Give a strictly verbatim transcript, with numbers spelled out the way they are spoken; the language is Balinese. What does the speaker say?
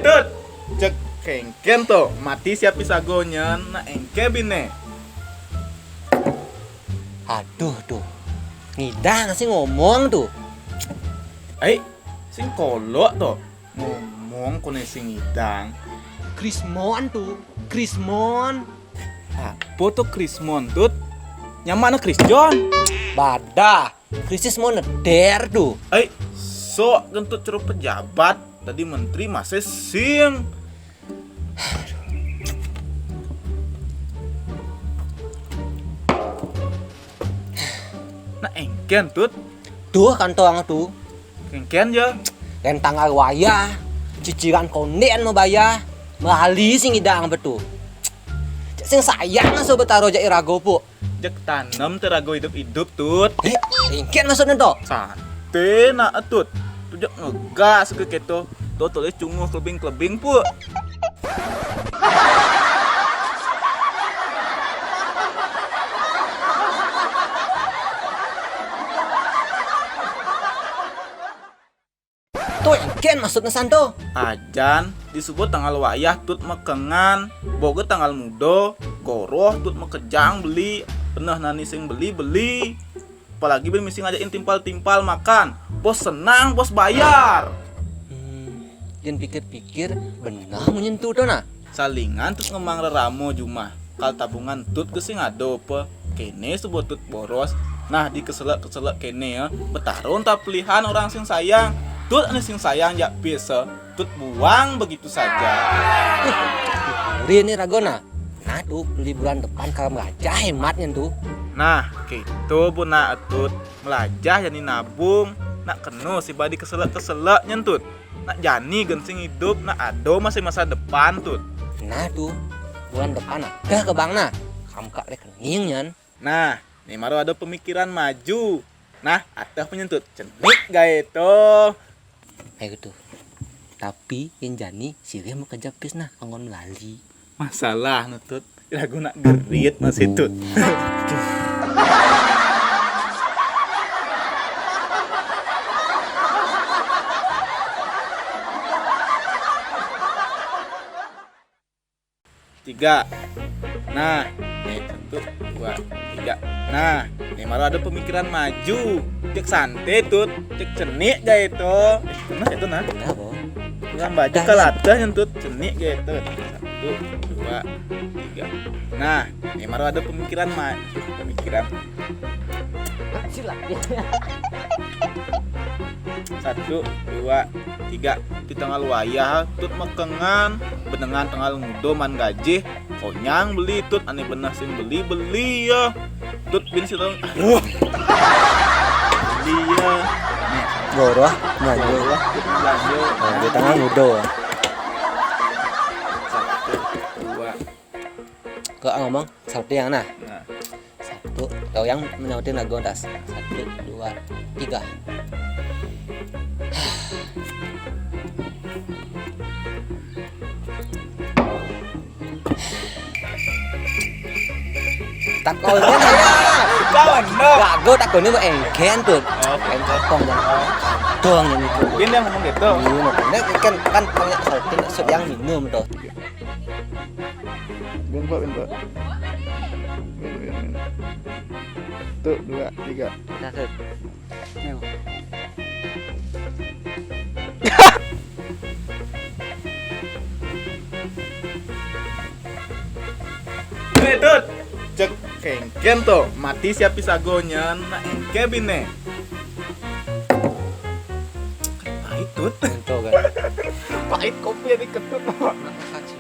Tut, cek kengken to, mati siapi sago nyen, na engke bine. Aduh, tuh. Ngidang sing ngomong tuh. Ai, sing kolok to. Ngomong kone sing ngidang. Krismon tuh, Krismon. Apa to Krismon, Tut? Nyamana Krisjon? Badah, Krismon neder tuh. Ai, sok gentut ceru pejabat, tadi menteri masih sing. Nah, engken, Tut. Tuh, kantong tuh. Engken, ya. Rentang wayah, cicilan konden mau bayar, mahali sing ngidang betul. Sing sayang so betaro jak irago, Puk. Jak tanem terago hidup-hidup, Tut. Eh, engken maksudnya to? Sante nak, Tut. Tu jak ngegas ke keto. To tulis cunguh kelebing-kelebing, Puk. To engken maksudnya santo. Ajan, disebut tanggal wayah Tut mekengan, boge tanggal mudo, goroh Tut mekejang beli, peneh nani sing beli-beli. Apalagi bin misi ngajakin timpal-timpal makan. Bos senang, bos bayar. Hmm, yen pikir-pikir, benar menyentuh to nah. Salingan Tut ngemang reramo jumah. Kal tabungan Tut gesing ado pe. Kene sebut Tut boros. Nah, dikeselek-keselek kene ya. Betaro enta pilihan orang sing sayang. Tut ane sing sayang jak pis, eh. Tut buang begitu saja. Ih, dipuri ni rago nah. Nah, tuh, beli bulan depan kalau melajah hematnya tuh. Nah, gitu bu nak Tut. Melajah jani nabung. Nak keno si badi keselek-keselek nyentut. Nak jani gensing hidup, nak ado masih masa depan, Tut. Nah, tuh, bulan depan nah. Dah ke bank nah. Kamu kak rekening nyan. Nah, ni maro ado pemikiran maju. Nah, ateh penyentut. Cenik gae to. Ayo tuh. Tapi yang jani sirih mau kerja pis nah, anggon melali. Masalah nutut. Lagu nak gerit masih tut. Tiga. Nah, nih, satu, dua, tiga. Nah, nih, malah ada pemikiran maju. Cek santai, Tut. Cek cenik gak itu? Bener itu, nah. Bener, Bang. Kan baca kalatah nyentut cenik gak itu? Satu, dua, tiga. Nah, nih, malah ada pemikiran maju. Pemikiran. Satu, dua, tiga. Di tanggal wayah, Tut mekengan, benengan tanggal ngudo man gajih, konyang beli Tut, ane beneh sing beli, beli ya. Tut bin sirong, aduh. Beli ya. Nih, goroh, maju. Goroh, Tut belanja. Nah, di tanggal ngudo. Satu, dua. Kok ngomong, satu yang nah. Nah. Satu, kau yang menyautin lagu atas. Satu, dua, tiga. Takone ya. Kawan, no. Lagu takone mau engken tuh. Oh, engken. Potong, Bang. Dong ini tuh. Dia yang ngomong gitu. Iya, makanya kan, kan punya satu, satu yang minum tuh. Bin, Pak, bin, Pak. Bin, bin, bin. Tuh, dua, tiga. Satu. Neo. Nih, Tut. Cek kengken to, mati siapi sagonyen, na engke bine. Pahit, Tut. Ento kan. Pahit kopi yang diketut. Nah, kaci.